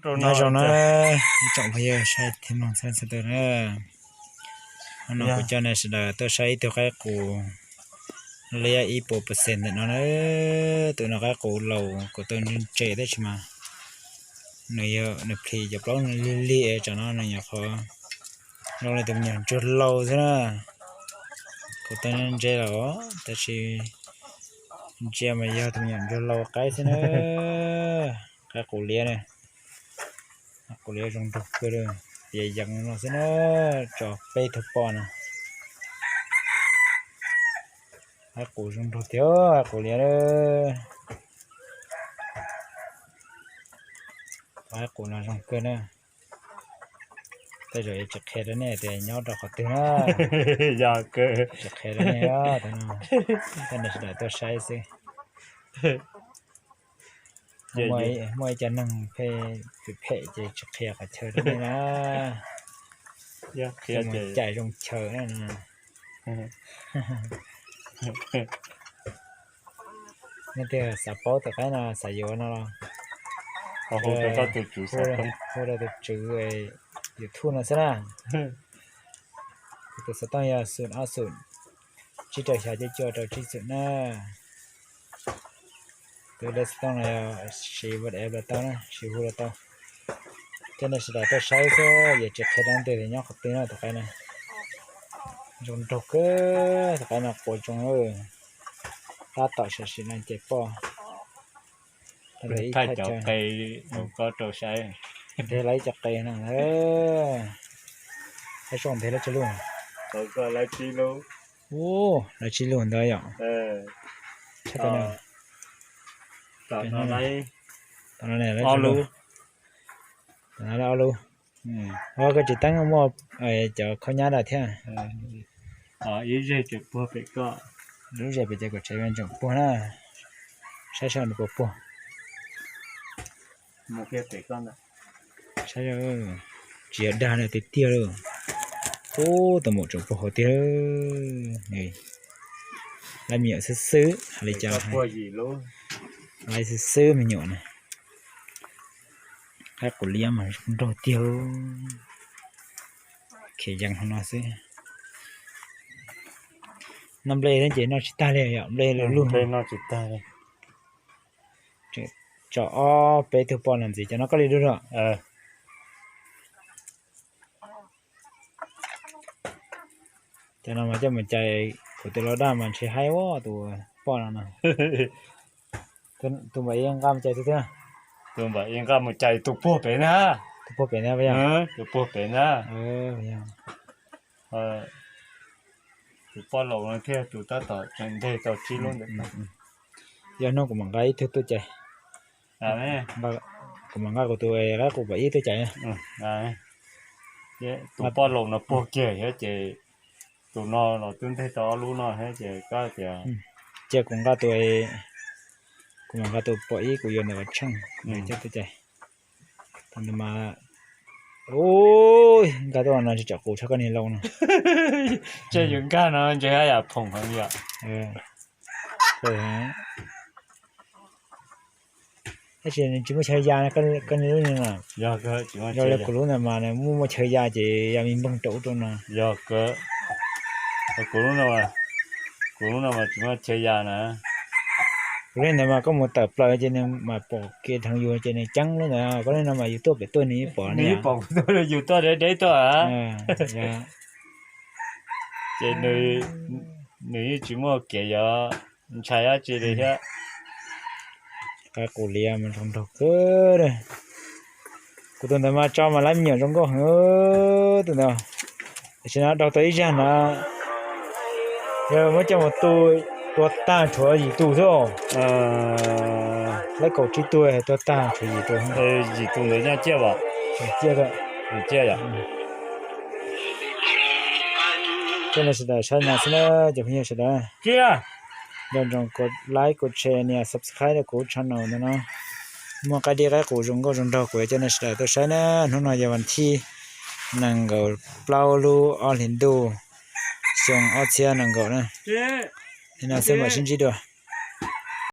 Nyob zoo na, ib tsoom phooj ywg saib thiab mloog txhua txhua tus na. Hnub no kuv coj nej sawv daws tuaj saib ib tug qaib qus liab ib puas percent ntawm no na. Tus no qaib qus laus kuv tau ntse ntse tab sis mas nws yog nws plhis cov plaub no lig lig tsam no nws nyuam qhuav zoo li tus me nyuam ntsuag laus xwb na. Kuv tau ntse ntse lawm os, tab sis ntsia mas yog tus me nyuam ntsuag laus qaib xwb na. Qaib qus liab na. Qaib qus liab zoo nraug kawg li, tias yees no xwb na, tso peb tug poj no. Qaib qus zoo nraug tiag, qaib qus liab. Qaib qus no zoo kawg na. Tej zaum yuav tsis qhia rau nej tias nyob rau qhov twg na. Yog kawg. Tsis qhia rau nej, tej no sawv daws tuaj saib xwb. Muaj ib co neeg phem phem ces tsis qhia qhov chaw rau nej na. Cais zoo chaw na. Nej tiag xav paub tus qaib no xav yuav no los hu rau tus tswv YouTube no xwb na. Kuv tus xov tooj yog xoom ob xoom tsib rau xya cuaj cuaj rau tsib xoom na. Tus lej xov tooj no yog siv WhatsApp los tau na, siv hu los tau. Coj nej sawv daws tuaj saib xwb, yuav tsis qhia rau nej tias nyob qhov twg no tus qaib na. Zoo nraug kawg, tus qaib no quav zoo. Tab tom sam sim no ces poj. Thaij cov qe rau koj rau saib. Nthe lawv ib co qe no. Qaib soj nthe lawv tsib lub. Lawv tsib lub. Ub, lawv tsib lub ntawd yom. Tom no lawv ob lub. Tom no lawv ob lub. Ua koj tsis teeb muaj cov khaub nyab dab thiab. Ib zeg tseem puag pem koj. Lub zeg pem ces kom tsev tseem puag na. Saib saib nws puas puag. Saib, tsis yog dag no tiag tiag lauj. Ub, tus maum tseem puag hauv tiag. Lawv me nyuam xwb xwb, hais li cas, lawv xwb xwb me nyuam na. Qaib qus liab mas zoo nraug tiag. Khiav yees hauv no xwb. Noj nplej thiab ces noj tsis tag li yom, nplej lug lug. Tso ob peb tug poj no ntxiv, cov no koj li dua. Cov no mas coj mus cais, kuv tus lau daj mas ntshe haib ua tus poj no no. Tus npam ib nqa mus cais tus twg? Tus npam ib nqa mus cais tus puag pem na. Tus puag pem na, tus puag pem na. Tus poj laus no thiaj tus tab tom tseem nteg tau tsib lub ntawd. Yog hnub kuv mam nqa ib tug tuaj cais. Kuv mam nqa kuv tus qaib qus npam ib tuaj cais. Tus poj laus no puag kiag thiab ces tus no los twb nteg tau ob lub no thiab ces koj tias. Cia kuv nqa tus, kuv mam nqa tus npam ib kuv yuav ntawm Vaj Tsheej coj tuaj cais. Thaum ntawd mas, ub, nkag tuaj no tsis tsom qus tshaj koj niag lau no. Ces yus nkag no ntshe haj yam phoom heev yom. Tab sis nws tsis muaj chaw ya, koj niag lub no. Yog li kuv lub ntawd mas nws muaj muaj chaw ya ces ya me npoog rau ub rau no. Yog kawg. Kuv lub no, kuv lub no mas tsis muaj chaw ya na. Kuv lub ntawd mas koj mus tawm plaws ces nws mam pom kev dheev yus ces nws ceeb lub ntawd, koj lub no mas yus tuaj pem tuaj nws yeej pom, nws yeej pom yus tuaj deb deb tuaj. Ces nws yeej tsis muaj kev yuav ntshai dab tsi li thiab. Qaib qus liab mas zoo nraug kawg. Kuv tus ntawd mas tso mas lab me nyuam zoo nkauj heev tus ntawd. Tam sim no daug tau ib zag na, yog muab coj mus tu, tua tag tshuav yim tus xwb. Lab kaum tsib tug tuag tag tshuav yim tus. Yim tus ntawd nyob ciaj as? Ciaj, ciaj yom. Coj nej sawv daws saib no xwb na cov phooj ywg sawv daws. Nco ntsoov kom like, kom share, nias subscribe rau kuv channel ntawm no. Muaj qaib dib qaib qus zoo nkauj zoo nraug kuv yuav coj nej sawv daws tuaj saib na. Hnub no yog vas thib nees nkaum plaub lub ob hlis ntuj xyoo ob txhiab nees nkaum na. Li no xwb mam sib ntsib dua.